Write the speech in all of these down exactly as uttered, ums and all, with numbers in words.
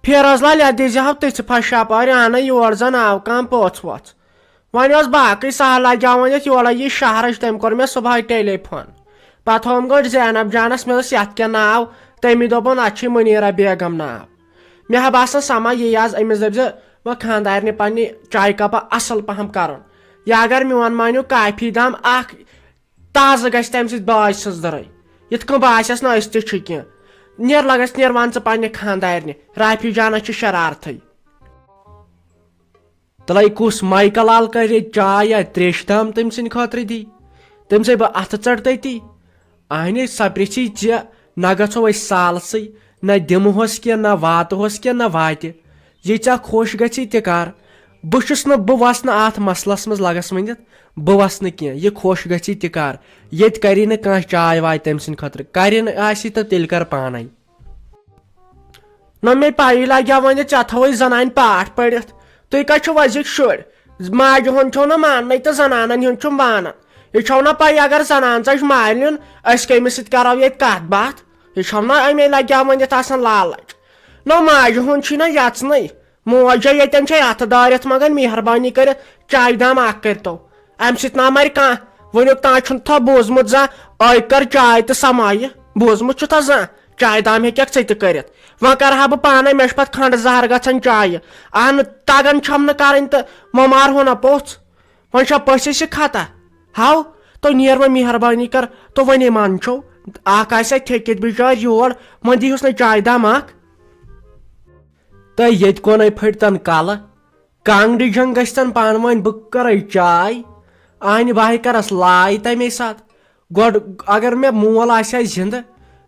فیروز لال، یتھ دیٖزِ ہاو تٔژھِ پھش یپارِ، انہٕ یور زن آو کانٛہہ پوٚژھ ووٚژھ۔ وۄنۍ اوس باقٕے سہل لگیاوان یتھ یورے یہِ شہرٕچ، تٔمۍ کوٚر مےٚ صبحٲے ٹیلی فون۔ پتہٕ ہووُم گۄڈٕ زینب جانس، مےٚ دوٚپُس، یتھ کیٛاہ ناو؟ تٔمی دوٚپُن، اتھ چھُے منیرہ بیگم ناو۔ مےٚ ہا باسان سما یی از أمِس دٔپزِ، وۄنۍ خانٛدارنہِ پننہِ چایہِ کپہ اصل پہم کرُن۔ یا اگر میون مانیو، کافی دام اکھ تازٕ گژھِ تمہِ سۭتۍ باج سٕنٛز دٕرٕے۔ یِتھ کٔنۍ باسٮ۪س نہٕ أسۍ تہِ چھِ کینٛہہ۔ نیر لگس، نیر وَن ژٕ پننہِ خانٛدارنہِ، رافی جانس چھِ شرارتھٕے۔ تلے کُس مایکل آل کرِ چاے یا تریشہِ دام تٔمۍ سٕنٛدِ خٲطرٕ دی؟ تٔمۍ سٕے بہٕ اتھٕ ژٹ تٔتی۔ اہنہِ سۄ پرژھی ژےٚ، نہ گژھو أسۍ سالسٕے، نہ دِمہوس کینٛہہ، نہ واتہوس کینٛہہ، نہ واتہِ۔ یہِ ژےٚ خۄش گژھی تہِ کر۔ بہٕ چھُس نہٕ، بہٕ وسنہٕ اتھ مسلس منٛز لگس ؤنِتھ، بہٕ وسنہٕ کینٛہہ۔ یہِ خۄش گژھی تہِ کر۔ ییٚتہِ کری نہٕ کانٛہہ چاے واے تٔمۍ سٕنٛدِ خٲطرٕ، کرِ نہٕ آسی تہٕ تیٚلہِ کر پانے۔ نہ مےٚ پَیی لگہِ ہا وۄنۍ ژےٚ تھوٚوُے زنانہِ پاٹھ پٔرِتھ۔ تُہۍ کَتہِ چھِو أزِکۍ شُرۍ؟ ماجہِ ہُنٛد چھُو نہٕ ماننٕے تہٕ زنانن ہُنٛد چھُم مانان۔ یہِ چھو نہ پَے اگر زنان ژَجہِ مالِنۍ، أسۍ کٔمِس سۭتۍ کَرو ییٚتہِ کَتھ باتھ؟ یہِ چھو نہ اَمے لگہِ ہا ؤنِتھ آسان لالٕچ۔ نہ ماجہِ ہُنٛد چھُے نہ یَژنٕے۔ موج ییٚتٮ۪ن چھے اَتھٕ دٲرِتھ منٛگان مہربٲنی کٔرِتھ چایہِ دام اَکھ کٔرۍتو۔ امہِ سۭتۍ نا مرِ کانٛہہ۔ وٕنیُک تام چھُنہٕ تھا بوٗزمُت زانٛہہ، أکۍ کٔر چاے تہٕ سمایہِ۔ بوٗزمُت چھُ تھا زانٛہہ، چایہِ دام ہیٚکٮ۪کھ ژٕ تہِ کٔرِتھ۔ وۄنۍ کرٕ ہا بہٕ پانے، مےٚ چھُ پتہٕ کھنٛڈٕ زہر گژھان چایہِ۔ اہن، تگان چھم نہٕ کرٕنۍ تہٕ وۄنۍ مارہو نا پوٚژھ۔ وۄنۍ چھا پٔژھِس یہِ خطا؟ ہاو، تو نیر وۄنۍ مہربٲنی کر، تو وۄنۍ منٛدچھو۔ اکھ آسہِ اتہِ تھٔکِتھ بچار یور، وۄنۍ دیٖہُس نہٕ چایہِ دام اکھ۔ تہٕ ییٚتہِ کۄنے پھٔٹۍ تن کلہٕ۔ کانٛگڑِ جنگ گژھِ تن پانہٕ ؤنۍ، بہٕ کرے چاے، آنہِ باہہِ کرس لاے تمے ساتہٕ۔ گۄڈٕ اگر مےٚ مول آسہِ ہا زندٕ،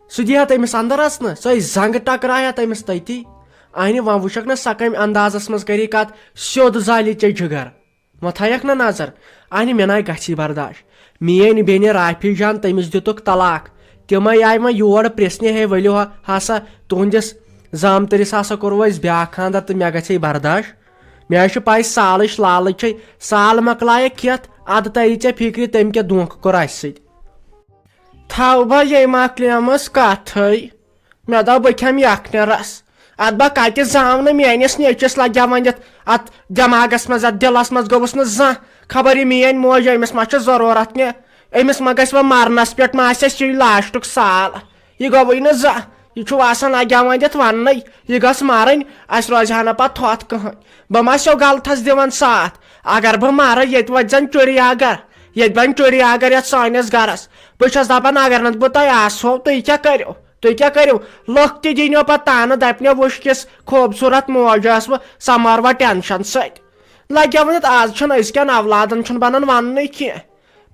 سُہ دِیہِ ہا تٔمِس اندر اژنہٕ، سۄے زنگہٕ ٹکرایہِ ہا تٔمِس تٔتی۔ آنہِ وۄنۍ وٕچھکھ نہ سۄ کمہِ اندازس منٛز کرِ کتھ، سیوٚد زالہِ ژےٚ جگر۔ وۄنۍ تھایکھ نہ نظر، آنہِ مےٚ ناے گژھی برداش۔ میٲنۍ بیٚنہِ رافی جان، تٔمِس دِتُکھ طلاق۔ تِمے آیہِ وۄنۍ یور پرژھنہِ، ہے ؤلِو ہا-، ہسا تُہنٛدِس زامتٕرِس ہسا کوٚروٕ اسہِ بیٛاکھ خانٛدر تہٕ مےٚ گژھِ برداش۔ مےٚ حظ چھِ پَے سالٕچ لالٕچ چھے، سال مۄکلایَکھ کھٮ۪تھ، اَدٕ تَری ژےٚ فِکرِ تٔمۍ کیٛاہ دھونٛکھٕ کوٚر اَسہِ سۭتۍ۔ تھاو بہٕ یے مۄکلیمٕژ کَتھٕے، مےٚ دوٚپ بہٕ کھٮ۪مہٕ یَکھنہِ رَس، اَدٕ بہٕ کَتہِ زاو نہٕ میٛٲنِس نیٚچوِس لَگہِ ہا وۄنۍ یَتھ، اَتھ دٮ۪ماغَس منٛز، اَتھ دِلَس منٛز گوٚوُس نہٕ زانٛہہ، خبر یہِ میٛٲنۍ موج أمِس ما چھِ ضروٗرت کینٛہہ، أمِس ما گژھِ وۄنۍ مَرنَس پٮ۪ٹھ ما آسٮ۪س یہِ لاسٹُک سال۔ یہِ گوٚوٕے نہٕ زانٛہہ۔ یہِ چھُ آسان لگیاوان دِتھ وننَے، یہِ گٔژھ مَرٕنۍ، اَسہِ روزِ ہا نہٕ پتہٕ تھۄتھ کٕہٕنۍ۔ بہٕ ما چھَسو غلطس دِوان ساتھ؟ اگر بہٕ مَرٕ، ییٚتہِ وٲتۍ زَن چُڑیا گھر، ییٚتہِ بَنہِ چُڑیا گھر یَتھ سٲنِس گَرَس۔ بہٕ چھَس دَپان، اگر نہٕ بہٕ تۄہہِ آسہو، تُہۍ کیٛاہ کٔرِو؟ تُہۍ کیٛاہ کٔرِو؟ لُکھ تہِ دِنو پتہٕ تانہٕ، دَپنو، وٕچھ کِس خوٗبصوٗرت موج ٲسوٕ، سۄ مَروٕ ٹٮ۪نشن سۭتۍ۔ لگیاوان دِتھ، آز چھُنہٕ أزکٮ۪ن اولادن چھُنہٕ بَنان وَننُے کینٛہہ۔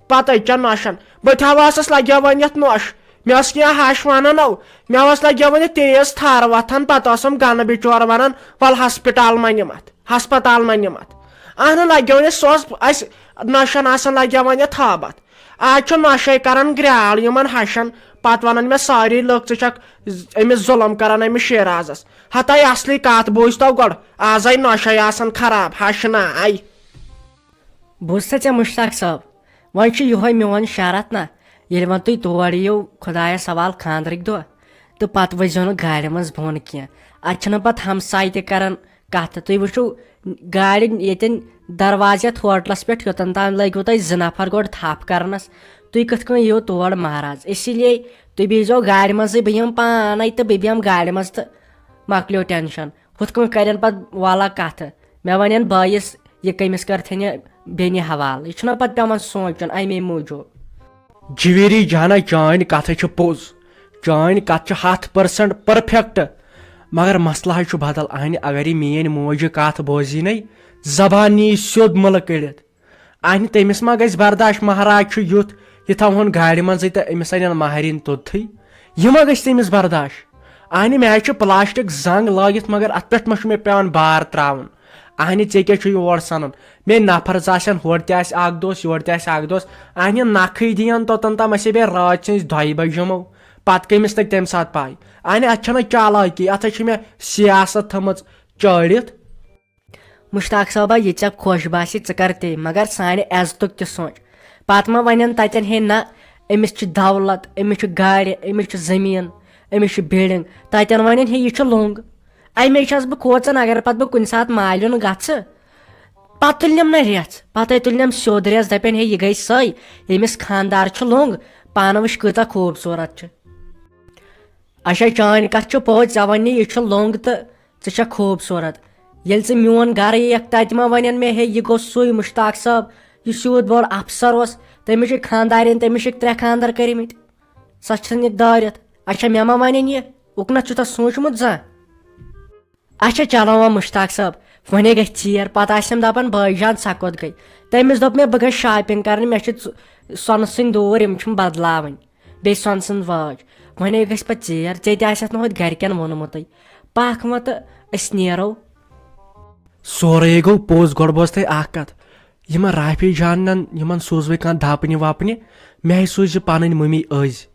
پتہٕ أکۍ کٮ۪ن نۄشن۔ بہٕ تہِ ہا ٲسٕس لگیوان یتھ نۄش۔ مےٚ ٲس کینٛہہ ہش ونان او۔ مےٚ اوس لگیوان یہِ تیز تھر وۄتھان، پتہٕ ٲسٕم گنہٕ بچور ونان، "ول ہسپتال ما نِمتھ، ہسپتال ما نِمتھ۔" اہنہٕ لگیوان یہِ، سُہ اوس اسہِ نۄشن آسان لگیوان یہِ تھابتھ۔ آز چھُ نۄشے کران گرٛاڑ یِمن ہشن، پتہٕ ونان مےٚ سٲری لُکھ، "ژٕ چھکھ أمِس ظُلم کران، أمِس شیرازس۔" ہتاے اصلی کتھ بوٗزتو گۄڈٕ، آز آے نۄشے آسان خراب، ہش نہ آے۔ بوٗزتھا ژےٚ مُشتاق صٲب، وۄنۍ چھُ یِہوے میون شرط نہ، ییٚلہِ وۄنۍ تُہۍ تور یِیِو خۄدایس حوال خانٛدرٕکۍ دۄہ، تہٕ پتہٕ ؤسۍزیو نہٕ گاڑِ منٛز بۄن کینٛہہ۔ اتہِ چھِنہٕ پتہٕ ہمساے تہِ کران کتھ۔ تُہۍ وٕچھِو گاڑِ ییٚتٮ۪ن دروازٕ یتھ ہوٹلس پٮ۪ٹھ، یوٚتن تام لٲگِو تۄہہِ زٕ نفر گۄڈٕ تھپھ کرنس۔ تُہۍ کِتھ کٔنۍ یِیِو تور مہراز؟ اسی لیے تُہۍ بیٚہزیو گاڑِ منٛزٕے، بہٕ یِمہٕ پانے تہٕ بہٕ بیٚہمہٕ گاڑِ منٛز تہٕ مۄکلیو ٹینشن۔ ہُتھ کٔنۍ کرن پتہٕ والا کتھٕ، مےٚ ونن بٲیِس، یہِ کٔمِس کٔرتھن یہِ بیٚنہِ حوالہٕ؟ یہِ چھُنہ پتہٕ پٮ۪وان سونٛچُن امے موٗجوٗب۔ جویری جانا، چٲنۍ کتھ چھِ پوٚز، چٲنۍ کتھ چھِ ہتھ percent perfect، مگر مسلہٕ حظ چھُ بدل۔ اہنہِ، اگر یہِ میٲنۍ موج یہِ کتھ بوزی نے، زبان نی سیوٚد مُلہٕ کٔڑِتھ۔ اہنہِ، تٔمِس ما گژھِ برداش؟ مہراز چھُ یُتھ، یہِ تھاوہون گاڑِ منٛزٕے تہٕ أمِس انن مہرِنۍ توٚتتھٕے۔ یہِ ما گژھِ تٔمِس برداش؟ اہنہِ، مےٚ حظ چھُ پلاسٹک زنگ لٲگِتھ، مگر اتھ پٮ۪ٹھ ما چھُ مےٚ پٮ۪وان بار تراوُن؟ اہنہِ، ژےٚ کیٛاہ چھُ یور سنُن؟ مےٚ نفر زٕ آسن، ہورٕ تہِ آسہِ اکھ دوس، یورٕ تہِ آسہِ اکھ دوس۔ اہنہِ، نکھٕے دِین توٚتن تام اسے بیٚیہِ رٲژ سٕنٛزِ دۄیہِ بجہِ یِمو۔ پتہٕ کٔمِس تگہِ تمہِ ساتہٕ پاے؟ اہنہِ، اتھ چھنہٕ چالاکی، اتھ حظ چھِ مےٚ سیاست تھٲمٕژ چٲڑِتھ۔ مشتاق صٲبا، یہِ ژےٚ خۄش باسہِ ژٕ کر تے، مگر سانہِ عزتُک تہِ سونٛچ۔ پتہٕ ما ونن تتٮ۪ن، "ہے نہ، أمِس چھِ دولت، أمِس چھِ گاڑِ، أمِس چھِ زٔمیٖن، أمِس چھِ building"۔ تتٮ۪ن ونن، "ہے، یہِ چھُ لوٚنٛگ، اَمے چھَس بہٕ کھوژان، اگر پَتہٕ بہٕ کُنہِ ساتہٕ مالیُن گژھٕ، پَتہٕ تُلنٮ۪م نہ ریٚژھ، پَتَے تُلنٮ۪م سیوٚد ریٚژھ، دَپن، ہے، یہِ گٔے سۄے، ییٚمِس خانٛدار چھُ لوٚنٛگ، پانہٕ وٕچھ کۭژاہ خوٗبصوٗرت چھِ۔ اچھا، چٲنۍ کَتھ چھِ پوٚز، ژےٚ وَننہِ یہِ چھُ لوٚنٛگ تہٕ ژٕ چھَکھ خوٗبصوٗرت۔ ییٚلہِ ژٕ میون گَرٕ یِیَکھ، تَتہِ ما وَنن مےٚ، ہے، یہِ گوٚو سُے مُشتاق صٲب، یُس یوٗت بوٚڑ اَفسَر اوس، تٔمِس چھِ خانٛدارٮ۪ن، تٔمِس چھِکھ ترٛےٚ خانٛدَر کٔرمٕتۍ، سۄ چھَنہٕ یہِ دٲرِتھ۔ اچھا، مےٚ ما وَنن یہِ؟ اُکنَتھ چھُتھا سوٗنٛچمُت زانٛہہ؟ اچھا، چلو وۄنۍ مُشتاق صٲب، وۄنۍ گژھِ ژیر، پتہٕ آسٮ۪م دپان، بٲے جان، سۄ کوٚت گٔے؟ تٔمِس دوٚپ مےٚ، بہٕ گژھٕ shopping کرنہِ، مےٚ چھِ ژ-، سۄنہٕ سٕنٛدۍ دوٗر، یِم چھِم بدلاوٕنۍ، بیٚیہِ سۄنہٕ سٕنٛز وٲج۔ وۄنۍ گژھِ پتہٕ ژیر، ژےٚ تہِ آسٮ۪تھ نہٕ ہوٚتہِ گرِکٮ۪ن ووٚنمُتٕے۔ پکھ وۄنۍ تہٕ أسۍ نیرو۔ سورُے گوٚو پوٚز، گۄڈٕ بوز تہٕ اکھ کتھ، یِمن رافی جانن، یِمن سوٗزوٕے کانٛہہ دپنہِ وپنہِ، مےٚ سوٗزِ پنٕنۍ مٔمی أزۍ۔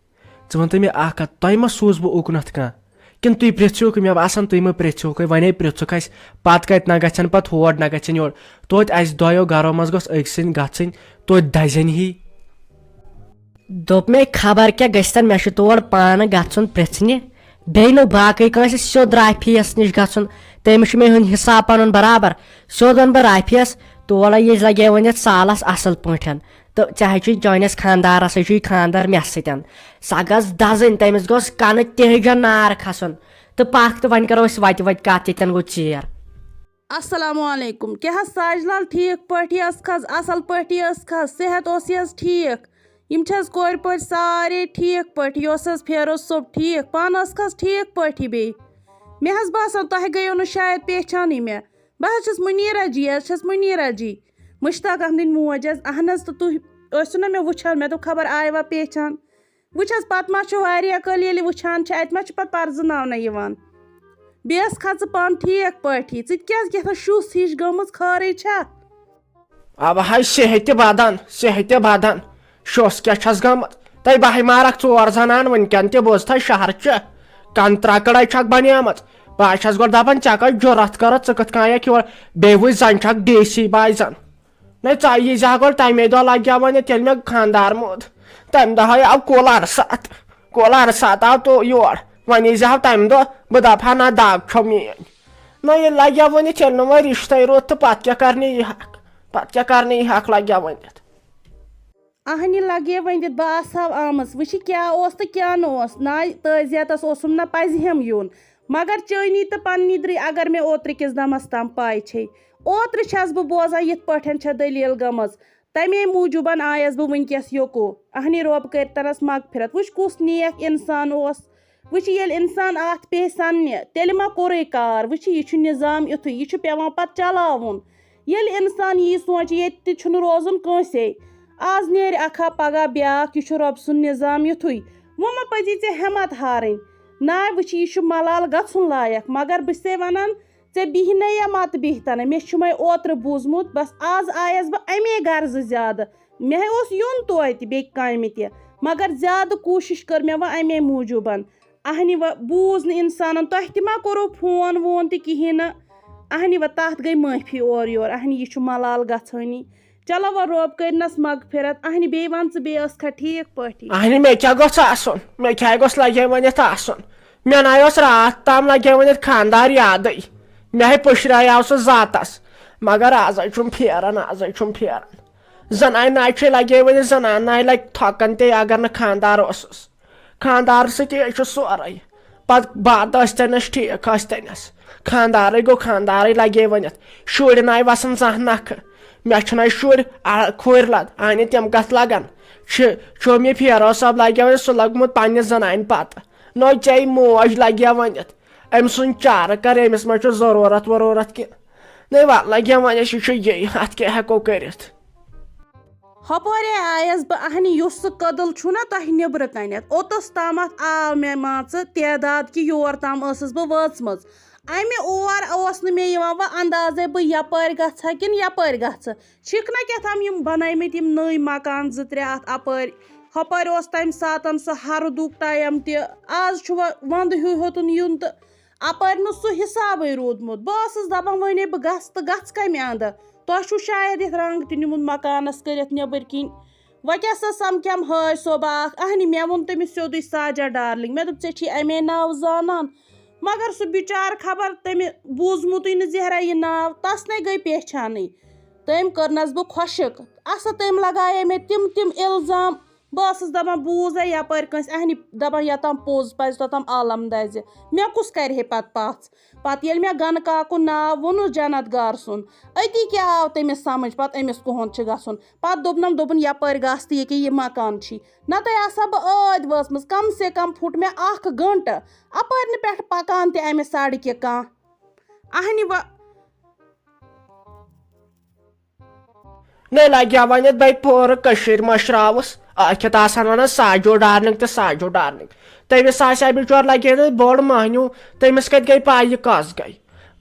ژٕ وَن تہٕ مےٚ اَکھ کَتھ، تۄہہِ ما سوٗز بہٕ اُکنَتھ کانٛہہ؟ کِنہٕ تُہۍ پرٛژھِو کہِ مےٚ باسان، تُہۍ ما پرٛژھِو کھے، وَنے پرٛژھُکھ اَسہِ، پَتہٕ کَتہِ نہ گژھن، پَتہٕ ہور نہ گژھن یور۔ توتہِ اَسہِ دۄیو گَرو منٛز گوٚژھ أکۍ سٕنٛدۍ گژھٕنۍ، توتہِ دَزٮ۪ن ہی۔ دوٚپ مےٚ، خبر کیٛاہ گژھِ تَن، مےٚ چھُ تور پانہٕ گژھُن پرٛژھنہِ۔ بیٚیہِ نہٕ باقٕے کٲنٛسہِ، سیوٚد رافیَس نِش گژھُن، تٔمِس چھُ مےٚ ہیوٚن حِساب پَنُن برابر۔ سیوٚد وَنہٕ بہٕ رافیَس، تورے یہِ لَگہِ ؤنِتھ سالَس اَصٕل پٲٹھۍ۔ تہٕ ژےٚ ہے چھُے چٲنِس خانٛدارَس ہے چھُے خانٛدار مےٚ سۭتۍ۔ سۄ گٔژھ دَزٕنۍ، تٔمِس گوٚژھ کَنہٕ تِہِجَن نار کھَسُن۔ تہٕ پَکھ تہٕ وۄنۍ کَرو أسۍ وَتہِ وَتہِ کَتھ، ییٚتٮ۪ن گوٚو ژیر۔ السلام علیکم۔ کیٛاہ حظ ساجہِ لال، ٹھیٖک پٲٹھی ٲسکھ حظ؟ اَصٕل پٲٹھی ٲسکھ حظ؟ صحت اوس یہِ حظ ٹھیٖک؟ یِم چھِ حظ کورِ پورِ سارے ٹھیٖک پٲٹھی؟ یہِ اوس حظ فیروز صٲب ٹھیٖک؟ پانہٕ ٲسکھ حظ ٹھیٖک پٲٹھی بیٚیہِ؟ مےٚ حظ باسان، تۄہہِ گٔیو نہٕ شاید پیچھانٕے مےٚ۔ بہٕ حظ چھَس مُنیٖرا جی، حظ چھَس مُنیٖرا جی، مُشتاق احمدٕنۍ موج حظ۔ اہن حظ، تہٕ تُہۍ ٲسِو نہ مےٚ وٕچھان، مےٚ دوٚپ، خبر آیوا پیچھان۔ وٕچھ حظ، پَتہٕ ما چھُ واریاہ کٲلۍ ییٚلہِ وٕچھان چھِ، اَتہِ ما چھُ پَتہٕ پَرزٕناونہٕ یِوان؟ بیٚیہِ ٲس کھژٕ پانہٕ ٹھیٖک پٲٹھی۔ ژٕ تہِ کیٛازِ کیٛاہ تھا شُس ہِش گٔمٕژ، خٲرٕے چھا؟ اَوٕ ہاے، صحتِ بدن، صحتِ بدن، شوٚس کیٛاہ چھَس گٔمٕژ؟ تَے بہٕ ہاے مارَکھ ژور زنان وٕنکٮ۪ن تہِ، بوز تھا شہرچہِ کَن ترٛکٕڑَے چھَکھ بَنیمٕژ۔ بہٕ ہاے چھَس گۄڈٕ دَپان، ژےٚ کَتھ جُرَتھ کٔرٕتھ، ژٕ کِتھ کٔنۍ یَکھ یور؟ بیٚیہِ وٕچھ، زَن چھَکھ ڈی سی بَے زَن۔ نَے، ژٕ یی زِ ہا گۄڈٕ تَمے دۄہ، لَگہِ ہا وۄنۍ ییٚتہِ، ییٚلہِ مےٚ خانٛدار موٗد۔ تَمہِ دۄہ ہاے آو کُل عرصات، کُل عرصات آو تو یور۔ وۄنۍ یی زِ ہا تَمہِ دۄہ، بہٕ دَپہٕ ہا، نہ، دَگ چھو میٛٲنۍ۔ نہ، ییٚلہِ لَگہِ ہا ؤنِتھ، ییٚلہِ نہٕ وۄنۍ رِشتَے روٗد، تہٕ پَتہٕ کیٛاہ کَرنہِ یی ہَکھ؟ پَتہٕ کیٛاہ کَرنہِ یی ہَکھ، لَگہِ ہا ؤنِتھ۔ اہنہِ لگے ؤنِتھ، بہٕ آسہٕ ہاو آمٕژ۔ وٕچھِ کیٛاہ اوس تہٕ کیٛاہ نہٕ اوس۔ ناے تعزیتس اوسُم نہ پزِ ہم یُن۔ مگر چٲنی تہٕ پننی درٕے، اگر مےٚ اوترٕ کِس دمس تام پاے چھے۔ اوترٕ چھس بہٕ بوزان یِتھ پٲٹھۍ چھےٚ دٔلیٖل گٔمٕژ۔ تمے موٗجوٗبن آیس بہٕ وٕنکیٚس یوکو۔ اہنہِ رۄب کٔرتنس مغفرت۔ وٕچھ کُس نیک انسان اوس۔ وٕچھ، ییٚلہِ اِنسان اَتھ پیٚیہِ سَننہِ، تیٚلہِ ما کوٚرُے کار؟ وٕچھ، یہِ چھُ نِظام یُتھُے، یہِ چھُ پٮ۪وان پَتہٕ چلاوُن۔ ییٚلہِ اِنسان یی سونٛچہِ، ییٚتہِ تہِ چھُنہٕ روزُن کٲنٛسے، آز نیرِ اَکھا پَگاہ بیٛاکھ، یہِ چھُ رۄب سُنٛد نِظام یُتھُے۔ وۄنۍ ما پَزی ژےٚ ہٮ۪مَتھ ہارٕنۍ؟ ناے وٕچھ، یہِ چھُ مَلال گژھُن لایق، مگر بہٕ چھِسَے وَنان، ژےٚ بیٚہہِ نے یا مَتہٕ بیٚہہِ تَنہٕ، مےٚ چھُمَے اوترٕ بوٗزمُت، بَس آز آیَس بہٕ اَمے غرضہٕ زیادٕ۔ مےٚ اوس یُن توتہِ بیٚکہِ کامہِ تہِ، مگر زیادٕ کوٗشِش کٔر مےٚ وۄنۍ اَمے موٗجوٗبَن۔ اہنہِ و-، بوٗز نہٕ اِنسانَن، تۄہہِ تہِ ما کوٚروٕ فون وون تہِ کِہیٖنۍ نہٕ؟ اہنہِ و تَتھ گٔے معٲفی اورٕ یورٕ، اہنہِ یہِ چھُ ملال گژھٲنی۔ چلو وۄنۍ رۄب کٔرِنَس مغفرت۔ اہنہِ بیٚیہِ وَن ژٕ، بیٚیہِ ٲسکھا ٹھیٖک پٲٹھی؟ اہنہِ مےٚ کیٛاہ گوٚژھ آسُن؟ مےٚ کیٛاہ گوٚژھ لگے ؤنِتھ آسُن؟ مےٚ نَے اوس راتھ تام لگے ؤنِتھ خانٛدار یادٕے۔ مےٚ ہے پٔشرایاو سُہ ذاتَس۔ مگر آزَے چھُم پھیران، آزَے چھُم پھیران۔ زنانہِ ناے چھے لگے ؤنِتھ، زنانہِ ناے لگہِ تھۄکَن تہِ اگر نہٕ خانٛدار اوسُس۔ خانٛدار سۭتی ہے چھُ سورُے۔ پتہٕ بتہٕ ٲسۍتَنَس ٹھیٖک ٲسۍتَنَس۔ خانٛدارٕے گوٚو خانٛدارٕے لگے ؤنِتھ۔ شُرۍ ناے وَسان زانٛہہ نَکھٕ۔ مےٚ چھُنَے شُرۍ، آ، کھوٗرۍ لد۔ اَہنہِ تِم کَتھ لگن؟ چھِ، چھُ مےٚ پھیرو صٲب لگے ؤنِتھ، سُہ لوٚگمُت پنٛنہِ زنانہِ پتہٕ۔ نو ژےٚ موج لگے ؤنِتھ۔ أمۍ سُنٛد چارٕ کر، أمِس ما چھُ ضروٗرت وروٗرت کینٛہہ؟ نَے وَلہٕ لگے وۄنۍ، أسۍ چھُ یی، اَتھ کیٛاہ ہٮ۪کو کٔرِتھ؟ ہۄپٲرے آیس بہٕ اہنہِ، یُس سُہ کٔدٕل چھُ نہ تۄہہِ نیٚبرٕ کنٮ۪تھ، اوٚتس تامتھ آو مےٚ، مان ژٕ، تعداد کہِ یور تام ٲسٕس بہٕ وٲژمٕژ۔ امہِ اور اوس نہٕ مےٚ یِوان وۄنۍ اندازے بہٕ یپٲرۍ گژھٕ ہا کِنہٕ یپٲرۍ گژھٕ۔ چھِکھ نہ کیٛاہ تام یِم بنٲومٕتۍ یِم نٔوۍ مکان زٕ ترٛےٚ اتھ اپٲرۍ۔ ہۄپٲرۍ اوس تمہِ ساتن سُہ ہرُدُک ٹایم تہِ، آز چھُ وۄنۍ ونٛدٕ ہیوٗ ہیوٚتُن یُن تہٕ اپٲرۍ نہٕ سُہ حسابٕے روٗدمُت۔ بہٕ ٲسٕس دپان، وۄنۍ ہے بہٕ گژھٕ تہٕ گژھٕ کمہِ اندٕ؟ تۄہہِ چھُو شاید یتھ رنگ تہِ نیوٗمُت مکانس کٔرِتھ نیبٕرۍ کِنۍ۔ وۄنۍ کیٛاہ سا سمکھٮ۪م ہٲے صوبہ اکھ؟ اہنہِ، مےٚ ووٚن تٔمِس سیوٚدُے، ساجہ ڈارلنگ، مےٚ دوٚپ، ژےٚ چھی امے ناوٕ زانان؟ مگر سُہ بِچار خبر تٔمۍ بوٗزمُتٕے نہٕ زہرہ یہِ ناو، تَس نے گٔے پہچانٕے۔ تٔمۍ کٔرنَس بہٕ خۄشِک۔ اَسا تٔمۍ لگایے مےٚ تِم تِم الزام، بہٕ ٲسٕس دَپان، بوٗز ہے یَپٲرۍ کٲنٛسہِ اہنہِ دَپان، یوٚتام پوٚز پَزِ توٚتام عالم دَزِ۔ مےٚ کُس کَرِ ہے پَتہٕ پَژھ؟ پَتہٕ ییٚلہِ مےٚ گَنہٕ کاکُن ناو ووٚنُس جنت گار سُنٛد، أتی کیٛاہ آو تٔمِس سَمٕجھ پَتہٕ أمِس کُہُنٛد چھُ گژھُن؟ پَتہٕ دوٚپنَم، دوٚپُن، یَپٲرۍ گژھ تہٕ ییٚکیٛاہ یہِ مکان چھی۔ نَتہٕ آسہٕ ہا بہٕ ٲدۍ وٲژمٕژ، کم سے کم پھُٹ مےٚ اَکھ گٲنٛٹہٕ اَپٲرۍ نہٕ پٮ۪ٹھ پَکان تہِ اَمہِ سڑکہِ کانٛہہ۔ اہنہِ و- نے لگیا ونہِ بے پورٕ کٔشیٖرِ مشراوُس۔ آکھِتھ آسان ونان ساجو ڈارلنگ تہٕ ساجو ڈارلنگ۔ تٔمِس آسہِ ہا بِچور لگے نہٕ بوٚڑ مہنیو، تٔمِس کتہِ گٔے پاے یہِ کس گٔے؟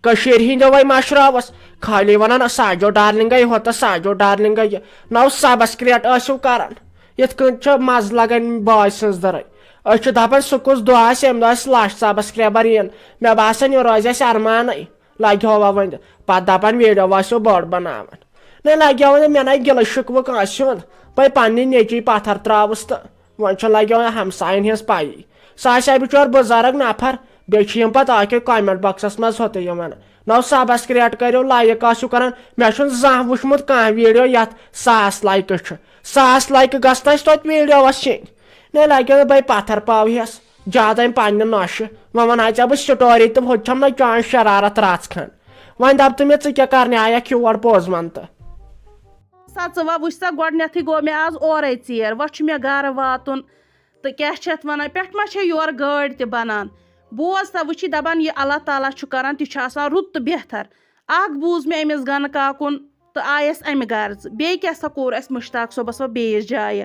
کٔشیٖرِ ہِنٛدیو وے مشراوس، خٲلی ونان ساجو ڈارلنگے ہوتس ساجو ڈارلنگے یہِ۔ نو سبسکریٹ ٲسِو کران۔ یِتھ کٔنۍ چھُ مزٕ لگان باے سٕنٛز دٔرے۔ أسۍ چھِ دپان سُہ کُس دۄہ آسہِ ییٚمہِ دۄہ اَسہِ لچھ سبسکرایبر یِن۔ مےٚ باسان یہِ روزِ اَسہِ ارمانٕے۔ لگہِ ہوا وۄنۍ پتہٕ دپان ویڈیو آسیو بٔڑ بناوان۔ نہ لگہِ ہا وۄنۍ مےٚ نہ گِلہٕ شکوٕ کٲنٛسہِ ہُنٛد۔ وۄنۍ پننہِ نیٚچی پتھر تراوُس تہٕ وۄنۍ چھُ لگہِ ہا وۄنۍ ہمساین ہٕنٛز پایی۔ سُہ آسہِ ہا بچور بُزرگ نفر، بیٚیہِ چھِ یِم پتہٕ اکہِ کامنٹ باکسس منٛز ہوٚتُے یِوان۔ نو سبسکریٹ کٔرِو، لایک آسِو کران۔ مےٚ چھُنہٕ زانٛہہ وُچھمُت کانٛہہ ویڈیو یتھ ساس لایکہٕ چھِ۔ ساس لایکہٕ گژھن اَسہِ توتہِ ویڈیوس چیٚنۍ۔ نے لگیو نہٕ بے پتھر پاو ہیس۔ زیادٕ أمۍ پننہِ نۄشہِ۔ وۄنۍ ونہٕ ہا ژےٚ بہٕ سٹوری تہٕ ہُتہِ چھم نہ چانۍ شرارت رژھ کھنڈ۔ وۄنۍ دپ تہٕ مےٚ ژٕ کیٛاہ کرنہِ آیکھ یور پوٚز ون تہٕ۔ سا ژٕ وا وٕچھ سا، گۄڈٕنیتھٕے گوٚو مےٚ آز اورے ژیر، وۄنۍ چھُ مےٚ گرٕ واتُن تہٕ کیٛاہ چھِ اتھ ونان، پٮ۪ٹھٕ ما چھےٚ یورٕ گٲڑۍ تہِ بنان؟ بوز سا، وٕچھی دپان یہِ اللہ تعالیٰ چھُ کران تہِ چھُ آسان رُت تہٕ بہتر۔ اکھ بوٗز مےٚ أمِس گنہٕ کاکُن تہٕ آیس امہِ غرضہٕ، بیٚیہِ کیٛاہ سا کوٚر اسہِ مشتاق صٲبس وۄنۍ بیٚیِس جایہِ؟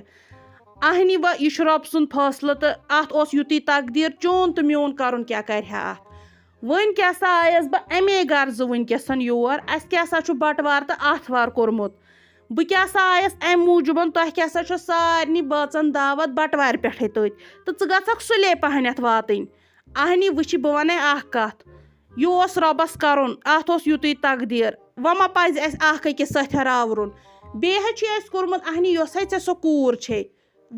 اہنہِ وۄنۍ یہِ چھُ رۄب سُنٛد فٲصلہٕ تہٕ اتھ اوس یُتُے تقدیٖر، چون تہٕ میون کرُن کیٛاہ کرِ ہا اتھ؟ وۄنۍ کیٛاہ سا آیس بہٕ امے غرضہٕ وٕنکیٚسن یور، اسہِ کیٛاہ سا چھُ بٹوار تہٕ آتھوار کوٚرمُت؟ بہٕ کیٛاہ سا آیس امہِ موٗجوٗبن، تۄہہِ کیٛاہ سا چھو سارنٕے بٲژن دعوت بٹوارِ پٮ۪ٹھے تٔتۍ، تہٕ ژٕ گژھکھ سُلے پہنتھ واتٕنۍ۔ اہنی وٕچھِ، بہٕ ونے اکھ کتھ، یہِ اوس رۄبس کرُن، اتھ اوس یُتُے تقدیٖر، وۄنۍ ما پزِ اسہِ اکھ أکِس سۭتۍ راورُن؟ بیٚیہِ حظ چھُ اسہِ کوٚرمُت اہنی، یۄس ہے ژےٚ سۄ کوٗر چھے،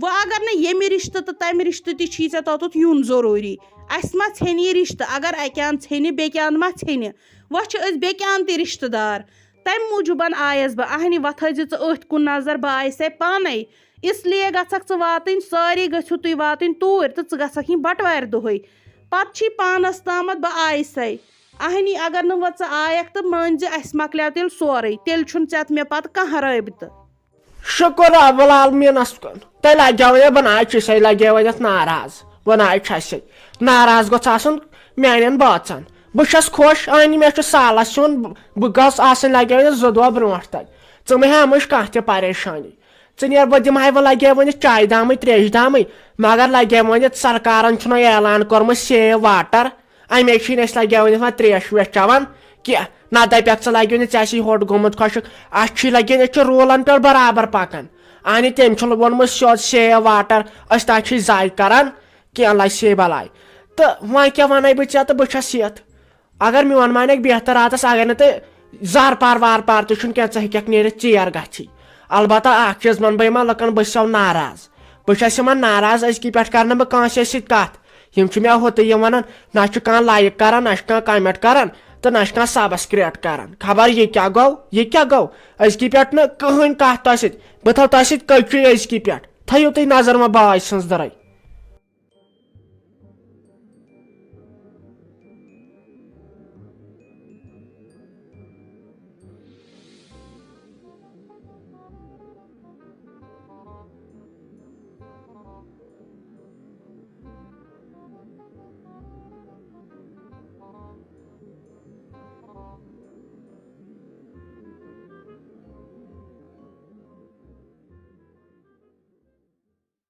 وۄنۍ اگر نہٕ ییٚمہِ رشتہٕ تہٕ تمہِ رشتہٕ تہِ چھی ژےٚ توٚتتھ یُن ضروٗری، اسہِ ما ژھیٚنہِ یہِ رشتہٕ؟ اگر اکہِ اند ژھیٚنہِ، بیٚکہِ اند ما ژھیٚنہِ؟ وۄنۍ چھِ أسۍ بیٚکہِ اند تہِ رشتہٕ دار۔ تمہِ موٗجوٗبن آیس بہٕ اہنہِ، وۄتھ ہٲیزِ ژٕ أتھۍ کُن نظر، بہٕ آیسے پانے۔ اس لیے گژھکھ ژٕ واتٕنۍ، سٲری گٔژھِو تُہۍ واتٕنۍ توٗرۍ تہٕ ژٕ گژھکھ یِنۍ بٹوارِ دۄہٕے۔ پتہٕ چھی پانس تامتھ بہٕ آیسے۔ اہنی، اگر نہٕ وۄنۍ ژٕ آیکھ تہٕ مٲنۍ زِ اسہِ مۄکلیو تیٚلہِ سورُے، تیٚلہِ چھُنہٕ ژےٚ تہٕ مےٚ پتہٕ کانٛہہ رٲبطہٕ۔ شُکر رب العالمین کُن۔ تۄہہِ لگیو یہِ بناے چھُسے لگیو وۄنۍ یتھ ناراض۔ بناے چھسے۔ ناراض گوٚژھ آسُن میانٮ۪ن بٲژن۔ بہٕ چھس خۄش، آنہِ مےٚ چھُ سالس سیُن، بہٕ گوٚژھ آسٕنۍ لگیو یہِ زٕ دۄہ برونٛٹھ تۄہہِ۔ ژٕ مہٕ ہیمٕچ کانٛہہ تہِ پریشٲنی۔ ژٕ نیر، بہٕ دِمہٕ ہا، بہٕ لگے وۄنۍ چایہِ دامٕے تریشہِ دامٕے، مگر لگے وۄنۍ یتھ سرکارن چھُنہ اعلان کوٚرمُت سیو واٹر۔ امے چھِنہٕ أسۍ لگے وۄنۍ یتھ وۄنۍ تریش ویش چٮ۪وان کینٛہہ۔ نہ دپکھ ژٕ لگیو نہٕ، ژےٚ آسی ہوٚٹ گوٚمُت خۄشک۔ اسہِ چھُے لگے، أسۍ چھِ روٗلن پٮ۪ٹھ برابر پکان۔ اہنہِ تٔمۍ چھُ ووٚنمُت سیوٚد سیو واٹر، أسۍ نہ چھِ ضایع کران کینٛہہ، لسے بلاے۔ تہٕ وۄنۍ کیٛاہ ونے بہٕ ژےٚ، تہٕ بہٕ چھس یتھ۔ اگر میون مانکھ بہتر راتس، اگر نہٕ تہٕ زار پار وار پار تہِ چھُنہٕ کینٛہہ، ژٕ ہیٚککھ نیٖرِتھ ژیر گژھی۔ البتہ اکھ چیٖز ونہٕ بہٕ یِمن لُکن، بہٕ چھسو ناراض۔ بہٕ چھس یِمن ناراض، أزکی پٮ۪ٹھ کرٕ نہٕ بہٕ کٲنٛسے سۭتۍ کتھ۔ یِم چھِ مےٚ ہوٚتُے یہِ ونان، نہ چھُ کانٛہہ لایک کران، نہ چھُ کانٛہہ کمنٹ کران، تہٕ نہ چھُ کانٛہہ سبسکرایب کران۔ خبر یہِ کیٛاہ گوٚو، یہِ کیٛاہ گوٚو؟ أزکی پٮ۪ٹھ نہٕ کٕہٕنۍ کتھ تۄہہِ سۭتۍ۔ بہٕ تھاو تۄہہِ سۭتۍ کٔچی أزکی پٮ۪ٹھ۔ تھٲیِو تُہۍ نظر وۄنۍ باے سٕنٛز دٔرے۔